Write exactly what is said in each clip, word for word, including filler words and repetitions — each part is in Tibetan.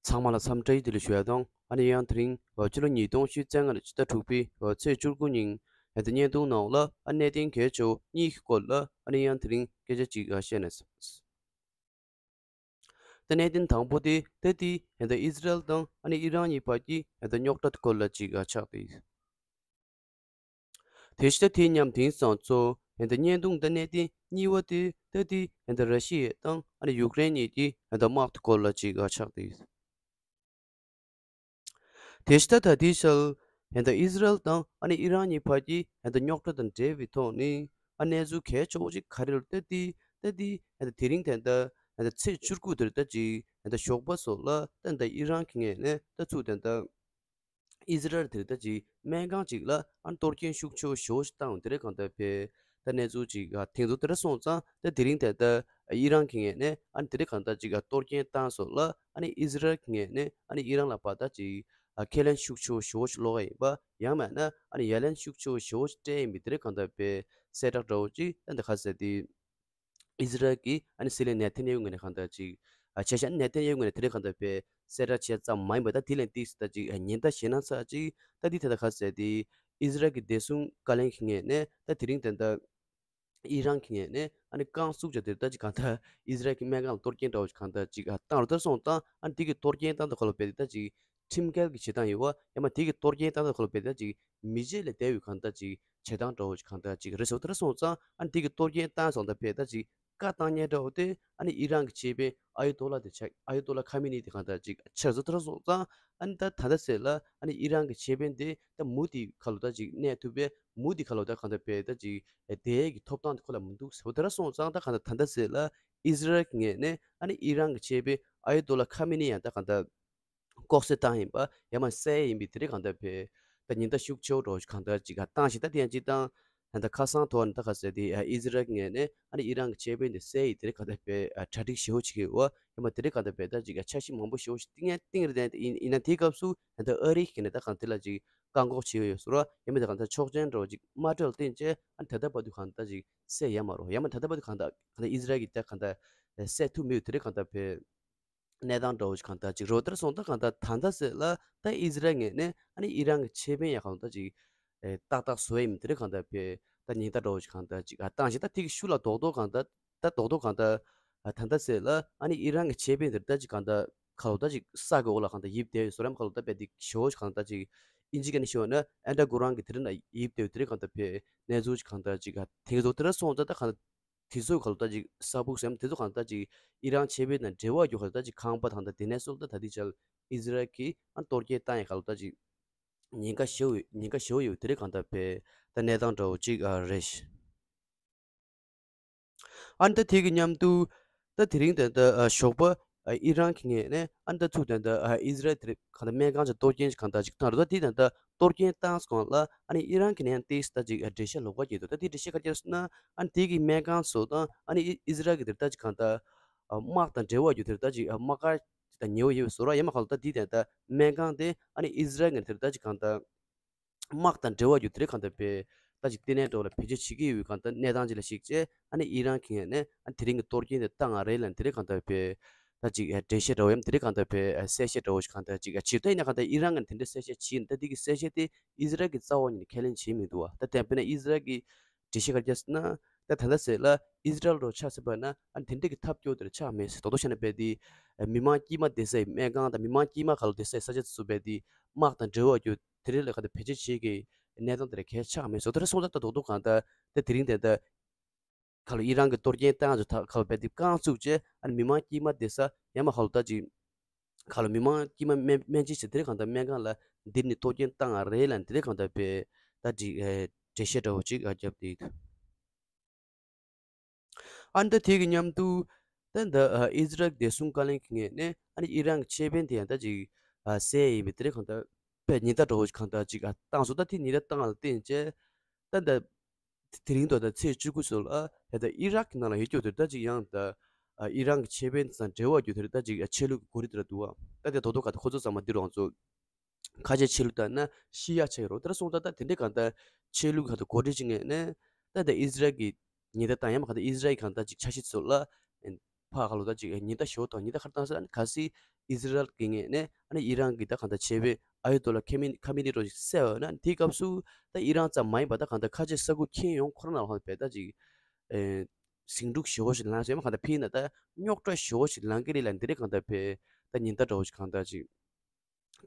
ཚང་མ་ལ་འཚམས་འདྲི་བདེ་ལེགས་ཞུ་ཡ་དང་། ཨ་ནི་ཡང་དེ་རིང་ཕྱི་ལོ་ཉིས་སྟོང་ཉི་ཤུ་རྩ་ལྔ་ལོའི་ཕྱི་ཟླ་དྲུག་པའི་ཚེས་བཅུ་དགུ་ཉིན་ཨ་ནི་བརྙན་ཐུང་ནང་ལ་ཨ་གནད་དོན་གལ་ཆེ་བ་གཉིས་ཀྱི་སྐོར་ལ་ཨ་ནི་ཡང་དེ་རིང་སྐད་ཆ་ཅིག་བཤད་ན་བསམ། ད་གནད་དོན་དང་པོ་དེ་ད་དེ་ཨ་ནི་ཨི་ཟི་རལ་དང་ཨ་ནི་ཨི་རན་གཉིས་བར་གྱི་ཨ་ནི་རྙོག་དྲ་སྐོར་ལ་ཅིག་ཆགས་ཏེ། དེ་བཞིན་ད་དེ་མཉམ་དེང་སང་ཚོ་ཨ་ནི་བརྙན་ཐུང་ད་གནད་དོན་གཉིས་པ་དེ་ད་དེ་ཨ་ནི་ར་ཤི་ཡ་དང་ཨ་ནི་ཡུཀ་རེན་གཉིས་ཀྱི་ཨ་ནི་དམག་དེ་སྐོར་ལ་ཅིག་ཆགས་ཏེ། དེ་བཞིན་ད་ད་དེའི་ཤུལ་ཨ་ནི་ཨི་ཟི་རལ་དང་ཨ་ནི་ཨི་རན་གཉིས་བར་གྱི་ཨ་ནི་རྙོག་དྲ་དང་འབྲེལ་བའི་ཐོག་ནས་ཨ་གནས་ཚུལ་གལ་ཆེ་བོ་ཅིག་ག་རེ་ལབ་ད་དེ་ད་དེ་ཨ་ནི་དེ་རིང་ད་ལྟ་ཨ་ནི་ཚེས་བཅུ་དགུ་དེར་ད་ཅིག་ཨ་ནི་ཞོགས་པ་སོགས་ལ་ད་ལྟ་ཨི་རན་གྱི་ངོས་ནས་ད་ཚུར་ད་ལྟ་ཨི་ཟི་རལ་དེར་ད་ཅིག་སྨན་ཁང་ཅིག་ལ་ཨ་ནི་གཏོར་སྐྱོན་ཤུགས་ཆེ་བོ་ཞེ་པོ་ཞིག་བཏང་བ་དེ་རེད། གང་ལྟར་བས་ད་གནས་ཚུལ་ཅིག་ཨ་དེང་ཚོ་དེ་འདྲ་སོང་ཙང་ད་དེ་རིང་ད་ལྟ་ཨི་རན་གྱི་ངོས་ནས་ཨ་ནི་དེ་རིང་གང་ལྟར་ཅིག་ཨ་གཏོར་སྐྱོན་བཏང་སོགས་ལ་ཨ་ནི་ཨི་ཟི་རལ་གྱི་ངོས་ནས་ཨ་ནི་ཨི་རན་ལ་ཕར་ད་ཅིག་ཨ་ཁས་ལེན་ཤུགས་ཆེ་བོ་ཞེ་པོ་ཞིག་སློག་གི་ཡིན་པ། ཡང་མིན་ན་ཨ་ནི་ཡ་ལན་ཤུགས་ཆེ་བོ་ཞེ་པོ་ཞིག་སྤྲད་ཡིན་པའི་དེ་རིང་གང་ལྟར་བས་གསལ་བསྒྲགས་འདྲ་བོ་ཅིག་ཨ་ནི་ག་ཟེར་དེ། ཨི་ཟི་རལ་གྱི་ཨ་ནི་སྲིད་བློན་ནེ་ཐན་ཡ་ཧུ་ངོས་ནས་གང་ལྟར་ཅིག་ཨ་བྱས་ཤག་ནེ་ཐན་ཡ་ཧུ་ངོས་ནས་དེ་རིང་གང་ལྟར་བས་གསལ་བསྒྲགས་བྱས་ཙམ་མ་ཡིན་པ། ད་དེ་ལས་ཏིག་ཙམ་ད་ཅིག་ཨ་ཉེན་བརྡ་ཞེད་སྣང་ཚ་ཅིག་ད་དེ་ད་ལྟ་ག་ཟེར་དེ། ཨི་ཟི་རལ་གྱི་བདེ་སྲུང་བཀའ་བློན་གྱི་ངོས་ནས་ད་དེ་རིང་ད་ལྟ་ཨི་རན་གྱི་ངོས་ནས་ཨ་ནི་རྐང་བཙུགས་བྱས་དེ་ད་ཅིག་གང་ལྟར་ཨི་ཟི་རལ་གྱི་སྨན་ཁང་ལ་གཏོར་སྐྱོན་འདྲ་བོ་ཅིག་གང་ལྟར་ཅིག་ཨ་བཏང་རུ་ད་སོང་ཙང་། ཨ་ནི་དེ་གི་གཏོར་སྐྱོན་བཏང་སྟངས་སྐོར་ལ་བས་དེ་ད་ཅིག་ཁྲིམས་འགལ་གྱི་བྱེད་སྟངས་ཡོད་པ། ཡང་མིན་དེ་གི་གཏོར་སྐྱོན་བཏང་སྟངས་སྐོར་ལ་བས་དེ་ད་ཅིག་མི་བརྗེད་ལས་འདས་པའི་གང་ལྟར་ཅིག་བྱེད་སྟངས་འདྲ་བོ་ཅིག་གང་ལྟར་ཅིག་རེད་ཟེར་བ་དེ་འདྲ་སོང་ཙང་། ཨ་ནི་དེ་གི་གཏོར་སྐྱོན་བཏང་སོང་ད་བས་ད་ཅིག་བཀའ་བཏང་མཁན་འདྲ་བོ་དེ་ཨ་ནི་ཨི་རན་གྱི་ཆེ་དཔོན་ཨ་ཡ་ཏོ་ལ་དེ་ཆགས། ཨ་ཡ་ཏོ་ལ་ཁ་མི་ནི་དེ་གང་ལྟར་ཅིག་ཆགས་ཟེར་བ་དེ་འདྲ་སོང་ཙང་། ཨ་ནི་ད་ད་ལྟ་ཟེར་ལ་ཨ་ནི་ཨི་རན་གྱི་ཆེ་དཔོན་དེ་ད་མུ་མཐུད་ཁ་ལོ་ད་ཅིག་གནས་ཐུབ་པས། མུ་མཐུད་ཁ་ལོ་ད་གང་ལྟར་བས་ད་ཅིག་བསྡད་ཀྱི་ཐོབ་ཐང་དེ་ཁོ་ལ་མི་འདུག་ཟེར་བ་དེ་འདྲ་སོང་ཙང་། ད་གང་ལྟར་ད་ལྟ་ཟེར་ལ་ཨི་ཟི་རལ་གྱི་ངོས་ནས་ཨ་ནི་ཨི་རན་གྱི་ཆེ་དཔོན་ཨ་ཡ་ཏོ་ལ་ཁ་མི་ནི་ཡང་ད་གང་ལྟར་ལྐོག་གསོད་བཏང་ཡིན་པ། ཡང་མིན་བསད་ཡིན་པའི་དེ་རིང་གང་ལྟར་བས་ད་ཉེན་བརྡ་ཤུགས་ཆེ་བོ་འདྲ་བོ་ཞིག་གང་ལྟར་ཅིག་བཏང་ཞིང་། ད་དེ་ཡང་སྤྱིར་བཏང་ད་ལྟ་ཁ་སང་ཐོག་ནས་ད་ག་ཟེར་དེ་ཨི་ཟི་རལ་གྱི་ངོས་ནས་ཨ་ནི་ཨི་རན་གྱི་ཆེ་དཔོན་དེ་བསད་ཡིན་དེ་རིང་གང་ལྟར་བས་གྲ་སྒྲིག་ཞེ་པོ་བྱེད་ཀྱི་ཡོད་པ། ཡང་མིན་དེ་རིང་གང་ལྟར་བས་ད་ཅིག་འཆར་གཞི་མང་པོ་ཞེ་པོ་ཞིག་བཏིང་ཡང་བཏིང་རེད། དེ་ཡིན་ཡིན་ན་དེའི་སྐབས་སུ་ད་ལྟ་ཨ་རི་གིས་ནས་ད་གང་དེ་ལ་ཅིག་བཀག་འགོག་བྱས་ཡོད་ཟེར་བ། ཡང་མིན་ད་གང་ལྟར་ཆོག་མཆན་འདྲ་བོ་ཅིག་མ་སྤྲོད་བརྟེན་བྱས་ཨ་ནི་ད་ལྟ་བར་དུ་གང་ལྟར་ཅིག་བསད་ཡོད་མ་རེད། ཡང་མིན་ད་ལྟ་བར་དུ་གང་ལྟར་གང་ལྟར་ཨི་ཟི་རལ་གྱིས་ད་གང་ལྟར་བསད་ཐུབ་མེད་པའི་དེ་རིང་གང་ལྟར་བས་གནས་སྟངས་འདྲ་བོ་ཞིག་གང་ལྟར་ཅིག་རེད་བ། དེ་འདྲ་སོང་ཙང་གང་ལྟར་ད་ལྟ་ཟེར་ལ་ད་ཨི་ཟི་རལ་ངོས་ནས་ཨ་ནི་ཨི་རན་གྱི་ཆེ་དཔོན་ཡང་གང་ལྟར་ཅིག་ཨེ་ཏག་ཏག་བཟོ་ཡིན་དེ་རིང་གང་ལྟར་བས་ད་ཉེན་བརྡ་འདྲ་བོ་ཞིག་གང་ལྟར་ཅིག་ཨ་བཏང་ཞིང་། ད་དེ་གི་ཤུལ་ལ་རྡོག་རྡོག་གང་ལྟར་ད་རྡོག་རྡོག་གང་ལྟར་ཨ་ད་ལྟ་ཟེར་ལ་ཨ་ནི་ཨི་རན་གྱི་ཆེ་དཔོན་དེ་ད་ཅིག་གང་ལྟར་ཁ་ལོ་ད་ཅིག་ས་གི་འོག་ལ་གང་ལྟར་ཡིབ་བསྡད་ཡོད་ཟེར་རམ། ཁ་ལོ་ད་བས་དེ་ཞེ་པོ་ཞིག་གང་ལྟར་ཅིག་ཨིན་ཇི་སྐད་ནས་ཞུས་ན་ཨན་ཌར་གྷ་རའུན་གྱི་དེ་རིང་ལ་ཡིབ་བསྡད་ཡོད་དེ་རིང་གང་ལྟར་བས་གནས་ཚུལ་ཞིག་གང་ལྟར་ཅིག་ཨ་དེ་གི་རྡོག་དེ་འདྲ་སོང་ཙང་ད་གང་ལྟར། དེ་ཚོ་ག་ལ་ད་ཅིག་ས་ཕུག་ཟེར་ན་དེ་ཚོ་གང་ལ་ད་ཅིག་ཨི་རན་ཆེ་དཔོན་དང་འབྲེལ་བ་ཡོད་ག་ལ་ད་ཅིག་ཁང་པ་དང་ད་དེ་ནས་སོགས་ད་ད་དེ་ཆ་ཨི་ཟི་རལ་གྱིས་ཨ་གཏོར་སྐྱོན་བཏང་ཡ་ག་ལ་ད་ཅིག་ཉེན་ཁ་ཞེ་པོ་ཉེན་ཁ་ཞེ་པོ་ཡོད་དེ་རིང་གང་ལྟར་བས་ད་གནས་སྟངས་འདྲ་བོ་ཅིག་ཨ་རེད། ཨ་ནི་ད་དེ་གི་མཉམ་དུ་ད་དེ་རིང་ད་ད་ཨ་ཞོགས་པ་ཨ་ཨི་རན་གྱི་ངོས་ནས་ཨ་ནི་ད་ཚུར་ད་ད་ཨ་ཨི་ཟི་རལ་དེ་རིང་གང་ལྟར་སྨན་ཁང་ཅིག་གཏོར་སྐྱོན་ཅིག་གང་ལྟར་ཅིག་བཏང་རེད། ད་དེ་ད་ད་གཏོར་སྐྱོན་བཏང་སོང་ལ་ཨ་ནི་ཨི་རན་གྱི་ནས་ཡང་ཏིས་ད་ཅིག་འགྲེལ་བཤད་ལོགས་ཀ་བྱས་འདུག་ད་དེ་འགྲེལ་བཤད་ག་རེ་བྱས་ཟེར་ན་ཨ་ནི་དེ་གི་སྨན་ཁང་ཚོ་དང་ཨ་ནི་ཨི་ཨི་ཟི་རལ་གྱི་དེར་ད་ཅིག་གང་ལྟར་དམག་དང་འབྲེལ་བ་ཡོད་དེར་ད་ཅིག་དམག་སྒར་དང་ཉེ་བོ་ཡོད་བཟོ་ར། ཡང་མ་གང་ལྟར་དེ་དེ་ད་སྨན་ཁང་དེ་ཨ་ནི་ཨི་ཟི་རལ་གྱི་དེར་ད་ཅིག་གང་ལྟར་དམག་དང་འབྲེལ་བ་ཡོད་དེར་གང་ལྟར་བས་ད་ཅིག་ལྟེ་གནས་འདྲ་བོ་ལ་བེད་སྤྱོད་བྱེད་ཀྱི་ཡོད་གང་ལྟར་གནས་སྟངས་ཅིག་ལ་གཞིགས་བྱས་ཨ་ནི་ཨི་རན་གྱི་ངོས་ནས་ཨ་ནི་དེ་རིང་གི་གཏོར་སྐྱོན་དེ་བཏང་བ་རེད་ལབ་དེ་རིང་གང་ལྟར་བས། ད་ཅིག་ཨ་འགྲེལ་བཤད་འདྲ་བོ་ཡང་དེ་རིང་གང་ལྟར་བས་ཨ་གསལ་བཤད་འདྲ་བོ་ཞིག་གང་ལྟར་ཅིག་ཨ་བྱེད་ད་ཡིན་ན་གང་ལྟར་ཨི་རན་ངོས་ནས་དེ་འདྲའི་གསལ་བཤད་བྱས་ཡིན། ད་འདི་གི་གསལ་བཤད་དེ་ཨི་ཟི་རལ་གྱི་རྩ་བ་ཉིད་ནས་ཁས་ལེན་བྱས་མི་འདུག་བ། ད་དེ་དཔེར་ན་ཨི་ཟི་རལ་གྱི་འགྲེལ་བཤད་ག་རེ་བྱས་ཟེར་ན། ད་ད་ལྟ་ཟེར་ལ་ཨི་ཟི་རལ་རོ་ཆ་ཟེར་བ་ན་ཨ་དེ་འདྲ་གི་ཐབས་སྐྱོ་དེར་ཆགས་མེད་ཟེར། རྡོག་རྡོག་བྱས་ན་བས་དེ་མི་མང་དཀྱུས་མ་བསྡད་སའི་སྨན་ཁང་དང་མི་མང་དཀྱུས་མ་ག་ལ་བསྡད་སའི་ས་ཆ་དེ་ཚོ་བས་དེ་དམག་དང་འབྲེལ་བ་རྒྱུ་དེ་རིགས་ལ་ག་དེ་བེད་སྤྱོད་བྱེད་ཀྱི་གནས་སྟངས་དེ་ར་གས་ཆགས་མེད་ཟེར། དེ་ར་སོང་ཙང་ད་རྡོག་རྡོག་གང་ལྟར་ད་དེ་རིང་དེ་ད། ཁ་ལོ་ཨི་རན་གྱི་གཏོར་སྐྱོན་བཏང་ཚོ་ད་ཁ་ལོ་བས་དེ་རྐང་བཙུགས་བྱས་ཨ་ནི་མི་མང་དཀྱུས་མ་བསྡད་ས་ཡང་མ་ཁ་ལོ་ད་ཅིག་ཁ་ལོ་མི་མང་དཀྱུས་མ་སྨན་སྨན་བཅོས་བྱས་དེ་རིང་གང་ལྟར་སྨན་ཁང་ལ་འདིར་ནི་གཏོར་སྐྱོན་བཏང་ང་རེད་ལབ་ནས་དེ་རིང་གང་ལྟར་བས་ད་ཅིག་ཨེ་འགྲེལ་བཤད་འདྲ་བོ་ཅིག་ཨ་བརྒྱབ་བསྡད་འདུག་ཨ་ནི་ད་དེ་གི་མཉམ་དུ་ད་ད་ཨ་ཨི་ཟི་རལ་བདེ་སྲུང་བཀའ་བློན་གྱི་ངོས་ནས་ཨ་ནི་ཨི་རན་གྱི་ཆེ་དཔོན་དེ་ཡང་ད་ཅིག་ཨ་བསད་ཡིན་པའི་དེ་རིང་གང་ལྟར་བས་ཉེན་བརྡ་འདྲ་བོ་ཅིག་གང་ལྟར་ཅིག་ཨ་བཏང་སོང་། ད་དེ་ཉེན་བརྡ་བཏང་ལ་བརྟེན་བྱས་ད་ད། དེ་རིང་དུ་ད་ཚེས་བཅུ་དགུ་ཚོ་ལ་ད་ལྟ་ཨི་རག་གི་ནང་ལ་ཡོད་རྒྱུ་དེར་ད་ཅིག་ཡང་ད་ཨི་རན་གྱི་ཆེ་དཔོན་དང་འབྲེལ་བ་རྒྱུ་དེར་ད་ཅིག་ཆེ་ལུགས་ཀྱི་གོ་སྒྲིག་དེ་འདྲ་འདུག་བ། ད་དེ་རྡོག་རྡོག་ག་ད་ཁོ་ཚོ་ཚང་མ་འདི་རང་ཚོ་ཁ་ཆེ་ཆེ་ལུགས་ལྟར་ན་ཤི་ཡ་ཆ་ཡོད་རོགས་དེ་འདྲ་སོང་ཙང་ད་དེ་འདྲའི་གང་ལྟར་ཆེ་ལུགས་ག་ད་གོ་སྒྲིག་ཅིག་ངེས་ནས་ད་ད་ཨི་ཟི་རལ་གྱི་ཉེན་བརྡ་བཏང་ཡ་མ་ག་ད་ཨི་ཟི་རལ་གྱི་གང་ལྟར་ཅིག་འཆར་གཞི་ཚོ་ལ། ཕར་ཁ་ལོ་ད་ཅིག་ཉེན་བརྡ་ཞུ་བ་དང་ཉེན་བརྡ་ཁ་བཏང་ས་ནི་གལ་སྲིད་ཨི་ཟི་རལ་གྱི་ངོས་ནས་ཨ་ནི་ཨི་རན་གྱི་ད་གང་ལྟར་བྱས་པའི་ཨ་ཡོ་ཏོ་ལ་ཁེ་མི་ཁ་མི་ནི་རོ་ཞིག་བསད་འོས་ན་དེའི་སྐབས་སུ་ད་ཨི་རན་ཙམ་མ་ཡིན་པ་ད་གང་ལྟར་ཁ་ཆེ་ས་ཁུལ་ཁེངས་ཡོང་ཁོ་རང་ལ་ཧོན་པའི་ད་ཅིག་ཨེ་ཟིང་འཁྲུག་ཞེ་བོ་ཞིག་ལངས་ཞེས་མ་གང་ལྟར་ཕིན་ན་ད་རྙོག་དྲ་ཞེ་བོ་ཞིག་ལངས་ཀྱི་རེད་ལ་འདི་རེད་གང་ལྟར་པའི་ད་ཉེན་བརྡ་འདྲ་བོ་ཞིག་གང་ལྟར་ཅིག་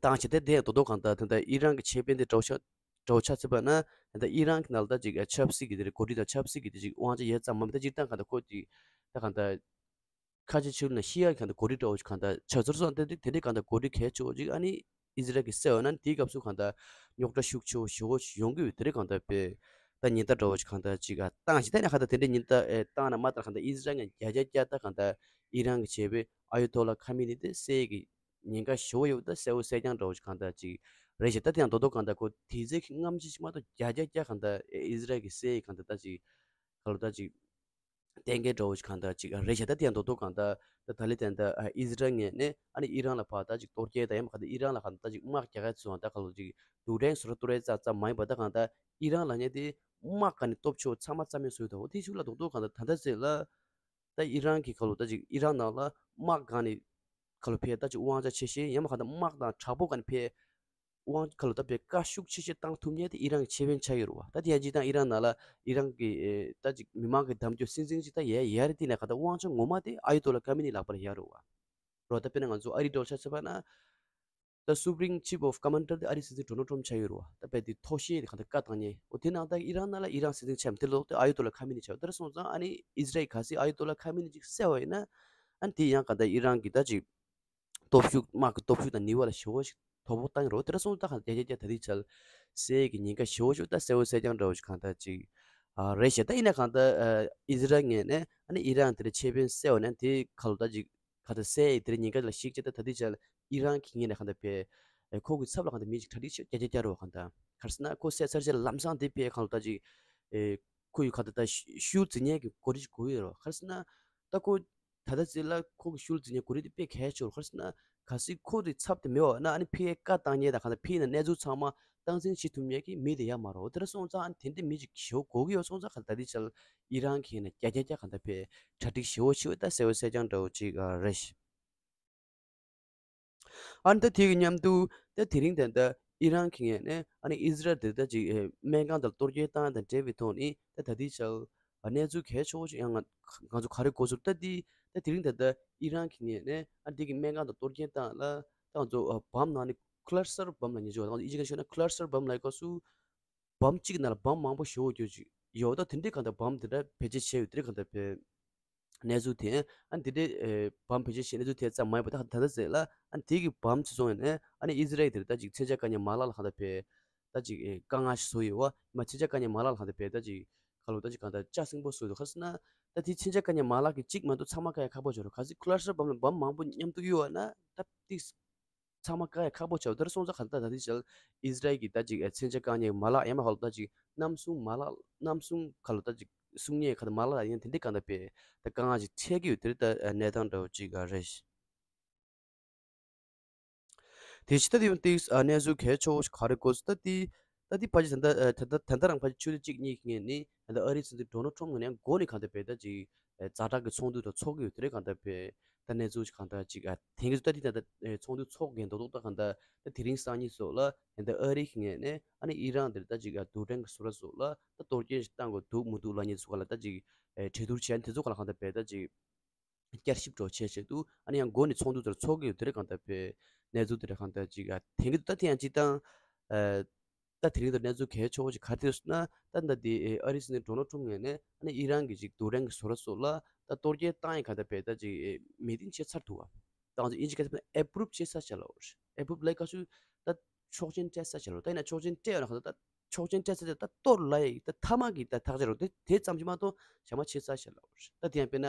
བཏང་བྱས་ཏེ་དེ་ཡང་རྡོག་རྡོག་གང་ལྟར་ད་ལྟ་ཨི་རན་གྱི་ཆེད་དཔོན་དེ་གྲོགས་ཆ་གྲོགས་ཆ་ཚུད་པ་ན་ད་ལྟ་ཨི་རན་གྱི་ནང་ལ་ད་ཅིག་ཆབ་སྲིད་ཀྱི་དེ་རེད་འགོ་ཁྲིད་དང་ཆབ་སྲིད་ཀྱི་དེ་ཅིག་དབང་ཆ་ཡོད་ཙམ་མ་མི་ད་སྤྱིར་བཏང་གང་ལྟར་ཁོ་ཅིག་ད་གང་ལྟར་ཁ་ཆེ་ཆེ་ལུགས་ན་ཤི་ཡ་གང་ལྟར་འགོ་ཁྲིད་འདྲ་བོ་ཞིག་གང་ལྟར་ཆགས་ཚུལ་སོགས་དེ་དེ་འདྲའི་གང་ལྟར་འགོ་ཁྲིད་གལ་ཆེ་བོ་ཅིག་ཨ་ནི་ཨི་ཟི་རལ་གྱི་སྲིད་འོ་ན་དེའི་སྐབས་སུ་གང་ལྟར་རྙོག་དྲ་ཤུགས་ཆེ་བོ་ཞེ་བོ་ཞིག་ཡོང་གི་ཡོད་དེ་རེད་གང་ལྟར་པས་ད་ཉེན་བརྡ་འདྲ་བོ་ཞིག་གང་ལྟར་ཅིག་བཏང་ཞིག་ད་ནི་གང་ལྟར་དེ་འདྲའི་ཉེན་བརྡ་བཏང་ན་མ་བཏང་གང་ལྟར་ཨི་ཟི་རལ་ངས་བརྒྱ་ཆ་བརྒྱ་ད་གང་ལྟར་ཨི་རན་གྱི་བྱས་པའི་ཨ་ཡོ་ཏོ་ལ་ཁ་མི་ནི་དེ་སྲིད་ཀྱི་ཉེན་ཁ་ཞེ་བོ་ཡོད་ད་གསལ་བོ་གསལ་རྐྱང་འདྲ་བོ་ཞིག་གང་ལྟར་ཅིག་རེད་ཤག་ད་དེ་ཡང་རྡོག་རྡོག་གང་ལྟར་ཁོ་དེ་ཚེ་གི་རྔམ་བརྗིད་ཞིག་མ་གཏོགས་བརྒྱ་ཆ་བརྒྱ་གང་ལྟར་ཨི་ཟི་རལ་གྱི་སྲིད་གང་ལྟར་ད་ཅིག་ག་ལོ་ད་ཅིག་གཏན་འཁེལ་འདྲ་བོ་ཞིག་གང་ལྟར་ཅིག་རེད་ཤག་ད་དེ་ཡང་རྡོག་རྡོག་གང་ལྟར་ད་ད་ལི་དེ་ད་ཨི་ཟི་རལ་ངོས་ནས་ཨ་ནི་ཨི་རན་ལ་ཕར་ད་ཅིག་གཏོར་སྐྱེལ་ད་ཡང་མ་གང་ལྟར་ཨི་རན་ལ་གང་ལྟར་ད་ཅིག་དམག་རྒྱག་ཡ་ཚུལ་ཡང་ད་ག་ལོ་ཅིག་རྡུལ་ཕྲན་བཟོ་འདྲ་གཏོར་ཡ་ཙམ་ཙམ་མ་ཡིན་པ་ད་གང་ལྟར་ཨི་རན་ལ་ཉེ་དེ་དམག་ག་ནས་སྟོབས་ཆེ་བོ་ཚང་མ་རྩ་མེད་བཟོས་འདུག་འོ་དེ་ཤུགས་ལ་རྡོག་རྡོག་གང་ལྟར་ད་ལྟ་ཟེར་ལ། ད་ཨི་རན་གྱི་ཁ་ལོ་ད་ཅིག་ཨི་རན་ནང་ལ་དམག་སྒང་ནས་ཁ་ལོ་ཕེ་ད་ཅིག་དབང་ཆ་ཆེ་ཤེས་ཡང་མ་གང་ལྟར་དམག་དང་དྲག་པོ་སྒང་ནས་ཕེ་དབང་ཁ་ལོ་ད་ཕེ་བཀའ་ཤུགས་ཆེ་ཤེས་བཏང་ཐུབ་མཁན་དེ་ཨི་རན་གྱི་ཆེ་དཔོན་ཆགས་ཡོད་རེད་བ། ད་དེ་ཡང་ཅིག་དང་ཨི་རན་ནང་ལ་ཨི་རན་གྱི་ད་ཅིག་མི་མང་གི་གདམ་སྐྱོར་སྲིད་འཛིན་ཅིག་ད་ཡ་ཡ་རེད་དེ་ནས་གང་ལྟར་དབང་ཆ་ངོ་མ་དེ་ཨ་ཡོ་ཏོ་ལ་ཁ་མི་ནི་ལག་པ་ལ་ཡ་རེད་བ། རོ་ད་དཔེར་ན་ང་ཚོ་ཨ་རི་འགྲོ་ཆ་ཆ་པ་ན། ད་Supreme Chief of Commander དེ་ཨ་རི་སྲིད་འཛིན་ཌོ་ནལ་ཊམ་ཆགས་ཡོད་རེད་བ། ད་དཔེ་དེ་མཐོ་ཤོས་དེ་གང་ལྟར་བཀའ་བཏང་མཁན་འོ་དེ་ནང་ད་ཨི་རན་ནང་ལ་ཨི་རན་སྲིད་འཛིན་ཆགས་མི་དེ་ལོག་དེ་ཨ་ཡོ་ཏོ་ལ་ཁ་མི་ནི་ཆགས་ཡོད། དེ་འདྲ་སོང་ཙང་ཨ་ནི་ཨི་ཟི་རལ་གལ་སྲིད་ཨ་ཡོ་ཏོ་ལ་ཁ་མི་ནི་ཅིག་བསད་པ་ཡིན་ན་ཨ་ནི་དེ་ཡང་གང་ལྟར་ཨི་རན་གྱི་ད་ཅིག་སྟོབས་ཤུགས་དམག་གི་སྟོབས་ཤུགས་དང་ནུས་པ་ལ་ཞེ་བོ་ཞིག་དོ་ཕོག་བཏང་ཡོད་རེད་བ། དེ་འདྲ་སོང་ཙང་གང་ལྟར་རྒྱ་རྒྱ་རྒྱ་ད་ལྟའི་ཆར་སྲིད་ཀྱི་ཉེན་ཁ་ཞེ་བོ་ཞིག་ད་གསལ་བོ་གསལ་རྐྱང་འདྲ་བོ་ཞིག་གང་ལྟར་ཅིག་ཨ་རེད་ཤག་ད་ཡིན་ན་གང་ལྟར་ཨ་ཨི་ཟི་རལ་ངོས་ནས་ཨ་ནི་ཨི་རན་དེ་འདྲ་ཆེ་དཔོན་བསད་པ་ཡིན་ན་དེ་ཁ་ལོ་ད་ཅིག་གང་ལྟར་སྲིད་དེ་རིང་ཉིན་ཀ་ལ་ཞིག་བྱས་ད་ད་ལྟའི་ཆར་ཨི་རན་གྱི་ངོས་ནས་གང་ལྟར་ཕེ། ཨེ་ཁོ་གི་ཚབ་ལ་གང་ལྟར་མི་ཅིག་གྲ་སྒྲིག་བྱེད་རྒྱ་རྒྱ་རྒྱ་རུ་བ་གང་ལྟར། ག་རེ་ཟེར་ན་ཁོ་བསད་ཚར་རྗེས་ལམ་སང་དེ་ཕེ་གང་ལྟར་ཅིག་ཨེ་ཁོ་ཡི་གང་ལྟར་ད་ཤུལ་འཛིན་མཁན་གྱི་གོ་སྒྲིག་ཅིག་དགོས་ཡོད་རེད་བ། ག་རེ་ཟེར་ན་ད་ཁོ་ད་ལྟ་ཚེ་ལ་ཁོ་གི་ཤུལ་འཛིན་མཁན་གོ་སྒྲིག་དེ་དཔེ་གལ་ཆེ་བ་རེད། ག་རེ་ཟེར་ན་གལ་སྲིད་ཁོ་དེ་ཚབ་དེ་མེད་པ་ན་ཨ་ནི་ཕེ་བཀའ་བཏང་མཁན་དང་གང་ལྟར་ཕེ་ཡིན་ན་གནས་ཚུལ་ཚང་མ་སྟངས་འཛིན་བྱེད་ཐུབ་མཁན་གྱི་མི་དེ་ཡ་མ་རེད། དེ་འདྲ་སོང་ཙང་ཨ་ནི་དེ་འདྲ་མི་ཅིག་ཞེ་པོ་དགོས་ཀྱི་ཡོད་སོང་ཙང་ག་ད་ལྟའི་ཆར་ཨི་རན་གྱི་ནས་རྒྱ་རྒྱ་རྒྱ་གང་ལྟར་ཕེ་གྲ་སྒྲིག་ཞེ་པོ་བྱེད་འོས་ད་གསལ་བོ་གསལ་རྐྱང་འདྲ་བོ་ཅིག་ཨ་རེད། ཨ་ནི་ད་དེ་གི་མཉམ་དུ་ད་དེ་རིང་ད་ལྟ་ཨི་རན་གྱི་ངོས་ནས་ཨ་ནི་ཨི་ཟི་རལ་དེ་ད་ཅིག་ཨེ་སྨན་ཁང་དང་གཏོར་སྐྱོན་བཏང་དང་འབྲེལ་བའི་ཐོག་ནས་ད་ད་ལྟའི་ཆར་གནས་ཚུལ་གལ་ཆེ་བོ་ཞིག་ཡང་ང་ང་ཚོ་ག་རེ་གོ་ཚུལ་ད་དེ་ད་དེ་རིང་ད་ལྟ་ཨི་རན་གྱི་ངོས་ནས་ཨ་འདི་གི་སྨན་ཁང་དང་གཏོར་སྐྱོན་བཏང་ལ་ད་ང་ཚོ་ཨ་བམ་ནང་ནས་cluster bomb ལབ་མཁན་ཅིག་ཡོད། ད་ང་ཚོ་ཨིན་ཇི་སྐད་ཤོད་ན་cluster bomb ལབ་སྐབས་སུ་བམ་གཅིག་ནང་ལ་བམ་མང་པོ་ཞེ་པོ་ཅིག་ཡོད། ད་དེ་འདྲའི་གང་ལྟར་བམ་དེ་འདྲ་བེད་སྤྱོད་བྱས་ཡོད། དེ་འདྲའི་གང་ལྟར་བེད་གནས་ཚུལ་དེ་ཨ་ནི་དེ་འདྲའི་ཨེ་བམ་བེད་སྤྱོད་བྱས་གནས་ཚུལ་དེ་ཙམ་མ་ཡིན་པ་ད་ད་ལྟ་ཟེར་ལ་ཨ་ནི་དེ་གི་བམ་ཚོ་སོང་ཡོད་ནས་ཨ་ནི་ཨི་ཟི་རལ་དེར་ད་ཅིག་མཚོན་ཆ་དཀའ་ངལ་མ་ལག་ལ་གང་ལྟར་བེད་ད་ཅིག་ཨེ་དཀའ་ངལ་ཞིག་བཟོ་ཡོད་བ། མ་མཚོན་ཆ་དཀའ་ངལ་མ་ལག་ལ་གང་ལྟར་བེད་ད་ཅིག་ག་ལོ་ད་ཅིག་གང་ལྟར་ལྕགས་སྲིན་པོ་བཟོ་ཡོད། ག་རེ་ཟེར་ན་ད་དེ་མཚོན་ཆ་དཀའ་ངལ་མ་ལག་གི་གཅིག་མ་གཏོགས་ཚང་མ་བཀག་ཡ་ཁག་པོ་ཆགས་རེད། གལ་སྲིད་cluster bomb ལ་བམ་མང་པོ་མཉམ་དུ་གཡུགས་པ་ན་ད་ཏིག་ཚང་མ་བཀག་ཡ་ཁག་པོ་ཆགས། དེ་འདྲ་སོང་ཙང་ག་ད་ད་ལྟའི་ཆར་ཨི་ཟི་རལ་གྱི་ད་ཅིག་མཚོན་ཆ་བཀག་ཉར་མ་ལག་ཡང་མ་ཧ་ལོ་ད་ཅིག་གནམ་སྲུང་མ་ལག་གནམ་སྲུང་ག་ལོ་ད་ཅིག་སྲུང་ཉེས་ག་ད་མ་ལག་ཡང་དེ་འདྲའི་གང་ལྟར་བེད་ད་དཀའ་ངལ་ཅིག་འཕྲད་ཀྱི་ཡོད། དེ་རེད་ད་གནས་སྟངས་འདྲ་བོ་ཅིག་རེད། དེ་ཕྱི་ད་དེ་ཡང་ཏིག་གནས་ཚུལ་གལ་ཆེ་བོ་ཞིག་ག་རེ་གོ་སོང་ད་དེ་ད་དེ་ཕལ་ཆེར་ད་ལྟ་ད་ལྟ་ད་ལྟ་རང་ཕལ་ཆེར་ཆུ་ཚོད་གཅིག་གཉིས་ཀྱི་སྔོན་ནས་ད་ལྟ་ཨ་རིའི་སྲིད་འཛིན་ཌོ་ནལ་ཊམ་ངོས་ནས་མགོ་ནས་གང་ལྟར་བེད་ད་ཅིག་ཛ་དྲག་གི་ཚོགས་འདུ་དང་ཚོགས་ཀྱི་ཡོད། དེ་རེད་གང་ལྟར་བེད་ད་གནས་ཚུལ་ཞིག་གང་ལྟར་ཅིག་ཨ་དེང་གི་ད་དེ་ད་ལྟ་ཚོགས་འདུ་ཚོགས་དགོས་མདོག་མདོག་ད་གང་ལྟར་ད་དེ་རིང་སང་ཉིན་སོགས་ལ་ད་ཨ་རི་གི་ངོས་ནས་ཨ་ནི་ཨི་རན་དེར་ད་ཅིག་ཨ་རྡུལ་ཕྲན་གྱི་ཟུར་ར་སོགས་ལ་ད་གཏོར་སྐྱོན་ཞིག་བཏང་དགོས་འདུག་མི་འདུག་ལབ་མཁན་ཚོ་ག་ལ་ད་ཅིག་ཨེ་གྲོས་བསྡུར་བྱས་ནས་དེ་ཚོ་ག་ལ་གང་ལྟར་བེད་ད་ཅིག་བསྐྱར་ཞིབ་འགྲོ་བྱས་བྱས་འདུག་ཨ་ནི་ཡང་མགོ་ནས་ཚོགས་འདུ་དེར་ཚོགས་ཀྱི་ཡོད། དེ་རེད་གང་ལྟར་བེད་གནས་ཚུལ་དེ་རེད་གང་ལྟར་ཅིག་ཨ་དེང་གི་ད་དེ་ཡང་ཅིག་དང་ཨ། ད་དེ་རིང་དུ་གནས་ཚུལ་གལ་ཆེ་བོ་ཞིག་ག་རེ་ཐོན་སོང་ན་ད་ད་དེ་ཨ་རིའི་སྲིད་འཛིན་ཌོ་ནལ་ཊམ་ངོས་ནས་ཨ་ནི་ཨི་རན་གྱི་ཅིག་རྡུལ་ཕྲན་གྱི་ཟུར་ར་སོགས་ལ་ད་གཏོར་སྐྱོན་བཏང་ཡས་ག་ད་བེད་ད་ཅིག་མོས་མཐུན་བྱས་ཚར་འདུག་བ། ད་ང་ཚོ་ཨིན་ཇི་སྐད་ཆ་ཨེ་པུ་རུབ་བྱས་ཚར་བྱས་ལ་འོ། ཨེ་པུ་རུབ་ལབ་སྐབས་སུ་ད་ཆོག་མཆན་སྤྲད་ཚར་བྱས་ལ་འོ། ད་ཡིན་ན་ཆོག་མཆན་སྤྲད་ཡོད་ན་ག་ད་ད་ཆོག་མཆན་སྤྲད་ཚར་བྱས་ད་གཏོར་ལ་ཡི་ད་མཐའ་མ་གི་ད་ཐག་བཅད་རོ་དེ་དེ་ཙམ་གྱིས་མ་གཏོགས་ཞག་མ་ཕྱེ་ཚར་བྱས་ལ་འོ། ད་དེ་ཡང་དཔེར་ན་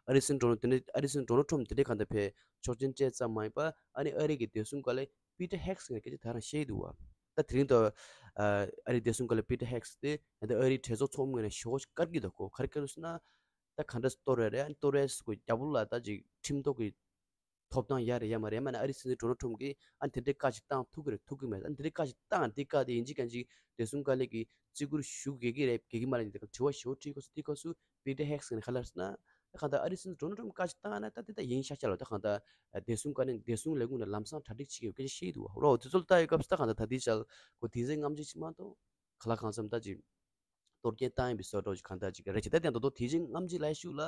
ཨ་རིའི་སྲིད་འཛིན་ཌོ་ནལ་དེ་ནི་ཨ་རིའི་སྲིད་འཛིན་ཌོ་ནལ་ཊམ་དེ་འདྲའི་ག་ད་བེད་ཆོག་མཆན་སྤྲད་ཙམ་མ་ཡིན་པ་ཨ་ནི་ཨ་རི་གི་བདེ་སྲུང་བཀའ་བློན་པི་ཏར་ཧེག་སི་ངས་སྐད་ཆ་དེ་རང་བཤད་ཀྱི་འདུག་བ། ད་དེ་རིང་ད་ཨ་རིའི་བདེ་སྲུང་བཀའ་བློན་པི་ཏར་ཧེག་སི་དེ་ད་ཨ་རིའི་གྲོས་ཚོགས་ཚོགས་མི་ངོས་ནས་ཞེ་པོ་ཞིག་བཀའ་བཀྱོན་འདུག་གོ། ག་རེ་བཀའ་བཀྱོན་ཟེར་ན་ད་ག་འདྲ་གཏོར་རེད་རེད། ཨ་ནི་གཏོར་རེད་ཟེར་གོ་རྒྱ་བོད་ལ་ད་ཅིག་ཁྲིམས་ཐོག་གི་ཐོབ་ཐང་ཡག་རེད་ཡག་མ་རེད། ཡང་མིན་ན་ཨ་རིའི་སྲིད་འཛིན་ཌོ་ནལ་ཊམ་གིས་ཨ་ནི་དེ་འདྲའི་བཀའ་ཞིག་བཏང་ཐུབ་ཀྱི་རེད་ཐུབ་ཀྱི་མེད། ཨ་ནི་དེ་འདྲའི་བཀའ་ཞིག་བཏང་དེ་བཀའ་དེ་ཡིན་གཅིག་མིན་གཅིག་བདེ་སྲུང་བཀའ་བློན་གྱི་བརྩི་བཀུར་ཞུ་དགོས་ཀྱི་རེད་དགོས་ཀྱི་མ་རེད་ཟེར་དྲི་བ་ཞེ་པོ་དྲིས་གོ་སོང་། དེ་སྐབས་སུ་པི་ཏར་ཧེག་སི་ངས་ག་ལབ་ཟེར་ན། ད་གང་ལྟར་ཨ་རིའི་སྲིད་འཛིན་ཌོ་ནལ་ཊམ་བཀའ་ཆད་བཏང་ན་ད་དེ་ད་ཡིན་ཤག་ཤག་ལ། ད་གང་ལྟར་བདེ་སྲུང་བཀའ་བློན་བདེ་སྲུང་ལས་ཁུངས་ནས་ལམ་སང་གྲ་སྒྲིག་བྱེད་ཀྱི་ཡོད་སྐད་ཆ་བཤད་འདུག་བ། རོ་དེ་ཚོ་ལ་ལྟ་ཡོད་སྐབས་སུ་ད་གང་ལྟར་ད་ལྟའི་ཆར་ཁོ་དེ་ཚོའི་རྔམ་བརྗིད་ཅིག་མ་གཏོགས་གང་ལ་གང་འཚམ་ད་ཅིག་གཏོར་སྐྱོན་བཏང་ཡིན་པའི་བཟོ་འདྲ་ཅིག་གང་ལྟར་ཅིག་རེད་ཅེས། ད་དེ་ཡང་ད་དུང་དེ་བཞིན་རྔམ་བརྗིད་ལ་ཤུགས་ལ།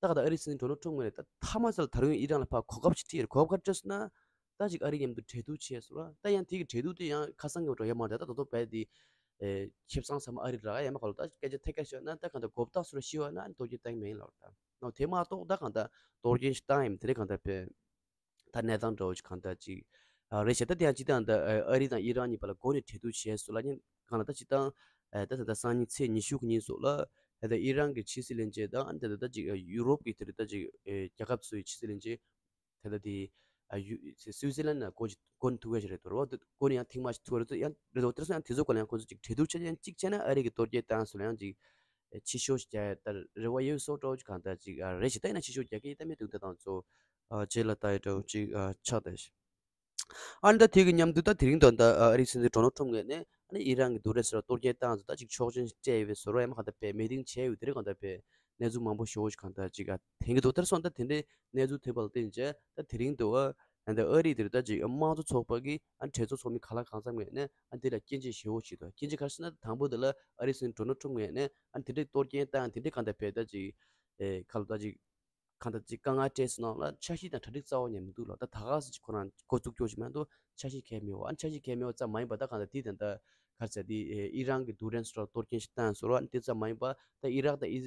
ད་ག་ད་ཨ་རིའི་སྲིད་འཛིན་ཌོ་ནལ་ཊམ་ངོས་ནས་ད་མཐའ་མ་ཚར་ལ་ད་རུང་ཨི་རན་ལ་ཕར་གོ་སྐབས་ཤིག་སྤྲད་ཡོད་རེད། གོ་སྐབས་ག་རེ་སྤྲད་སོང་ན། ད་ཅིག་ཨ་རི་མཉམ་དུ་འབྲེལ་གཏུག་བྱས་སོང་ར། ད་ཡང་དེ་གི་འབྲེལ་གཏུག་དེ་ཡང་ཁ་སང་གི་འདྲ་ཡོད་མ་རེད། ད་ད་དུང་རྦད་དེ་ཨེ་ཁེ་བཟང་ཚང་མ་ཨ་རི་རག་ཡ་མ་ག་ལ། ད་སྐད་ཆ་ཐད་ཀར་བཤད་ན་ད་ག་ད་གོ་བརྡ་སོ་ར་ཤི་བ་ན་ཨ་ནི་གཏོར་སྐྱོན་བཏང་གི་མིན་ལབ་ར། ད་ནོ་དེ་མ་གཏོགས་ད་ག་ད་གཏོར་སྐྱོན་ཞིག་བཏང་ཡིན་དེ་རེད། ག་ད་པས་ད་གནས་སྟངས་འདྲ་བོ་ཅིག་གང་ལྟར་ཅིག་ཨ་རེད་ཤག་ད་དེ་ཡང་སྤྱིར་བཏང་ད་ཨ་རི་དང་ཨི་རན་གཉིས་བར་ལ་འགོ་ནས་འབྲེལ་གཏུག་བྱས་སོང་ལབ་མཁན་གང་ལ། ད་སྤྱིར་བཏང་ཨ་ད་ད་ད་སང་ཉིན་ཚེས་ཉི་ཤུ་གི་ཉིན་སོགས་ལ་ད་ད་ཨི་རན་གྱི་ཕྱི་སྲིད་བློན་ཆེན་དང་ཨ་ད་ད་ད་ཅིག་ཡུ་རོབ་ཀྱི་དེ་རེད། ད་ཅིག་ཨ་རྒྱལ་ཁབ་ཚོའི་ཕྱི་སྲིད་བློན་ཆེན་ད་ད་དེ་ཨ་ཡུ་སུའི་ཙི་ལན་ལ་འགོ་ཅིག་འགོ་ནས་ཐུག་ཡ་ཞིག་རེད་འདུག་ར། འགོ་ནས་ཡང་ཐེངས་མ་ཞིག་ཐུག་རེད་འདུག་ཡང་རེད་འདུག་དེར་སོང་ཡང་དེ་ཚོ་སྐོར་ལ་ཡང་ཁོ་ཚོ་ཅིག་འབྲེལ་གཏུག་བྱས་ཡང་གཅིག་བྱས་ན་ཨ་རི་གི་གཏོར་སྐྱོན་བཏང་སོང་ལ་ཡང་ཅིག་ཕྱི་ཤོག་ཅིག་རྒྱག་ཡ་ད་རེ་བ་ཡོད་སོགས་འདྲ་བོ་ཅིག་གང་ལྟར་ཅིག་ཨ་རེད་ཤག་ད་ཡིན་ན་ཕྱི་ཤོག་རྒྱག་གི་ཡིན་ད་མེད་འདུག་ད་དང་ཚོ་ཨ་རྗེས་ལ་ལྟ་ཡི་འདྲ་བོ་ཅིག་ཨ་ཆགས་བསྡད་ཤག་ཨ་ནི་ད་དེ་གི་མཉམ་དུ་ད་དེ་རིང་ད་ལྟ་ཨ་རིའི་སྲིད་འཛིན་ཌོ་ནལ་ཊམ་ངོས་ནས་ཨ་ནི་ཨི་རན་གྱི་འདུག་རེད་ཟེར་བ་གཏོར་སྐྱོན་བཏང་ཚོ་ད་ཅིག་ཆོག་མཆན་སྤྲད་ཡོད་པའི་བཟོ་འདྲ་ཡང་མ་གང་ལྟར་པའི་མི་ཊིང་བྱས་ཡོད་དེ་རིང་གང་ལྟར་པའི་གནས་ཚུལ་མང་པོ་ཞེ་པོ་ཅིག་གང་ལྟར་ཅིག་ཨ་ཐོན་གྱི་འདུག་དེར་སོང་ད་དེ་འདྲའི་གནས་ཚུལ་ཐོན་པ་ལ་བརྟེན་བྱས་ད་དེ་རིང་དུ་ཨ་ཨ་ནི་ཨ་རིའི་དེ་རུ་ད་ཅིག་དམངས་གཙོ་ཚོགས་པ་གི་ཨ་ནི་གྲོས་ཚོགས་ཚོགས་མི་གང་ལ་གང་འཚམ་ངོས་ནས་ཨ་ནི་དེ་ལ་སྐྱོན་བརྗོད་ཞེ་པོ་ཅིག་འདུག་སྐྱོན་བརྗོད་ག་རེ་ཟེར་ན་དང་པོ་དེ་ལ་ཨ་རིའི་སྲིད་འཛིན་ཌོ་ནལ་ཊམ་ངོས་ནས་ཨ་ནི་དེ་འདྲའི་གཏོར་སྐྱོན་བཏང་དེ་འདྲའི་གང་ལྟར་པའི་ད་ཅིག་ཨེ་ག་ལ་ད་ཅིག་གང་ལྟར་ཅིག་དཀའ་ངལ་སྤྲད་སོང་ན་ལ་འཆར་གཞི་དང་གྲ་སྒྲིག་རྩ་བ་ཉིད་མི་འདུག་ལ། ད་ད་ག་ཟེར་ཅིག་ཁོ་རང་འགོ་བཙུགས་སྐྱོ་ཞིག་མ་གཏོགས་འཆར་གཞི་གལ་མེད་པ། ཨ་འཆར་གཞི་གལ་མེད་པ་ཙམ་མ་ཡིན་པ་ད་གང་ལྟར་དེ་ད་ལྟ་ག་རེ་ཟེར་དེ་ཨི་རན་གྱི་རྡུལ་ཕྲན་སོགས་གཏོར་སྐྱོན་ཞིག་བཏང་སོང་ལ། དེ་ཙམ་མ་ཡིན་པ་ད་ཨི་རག་དང་ཨི་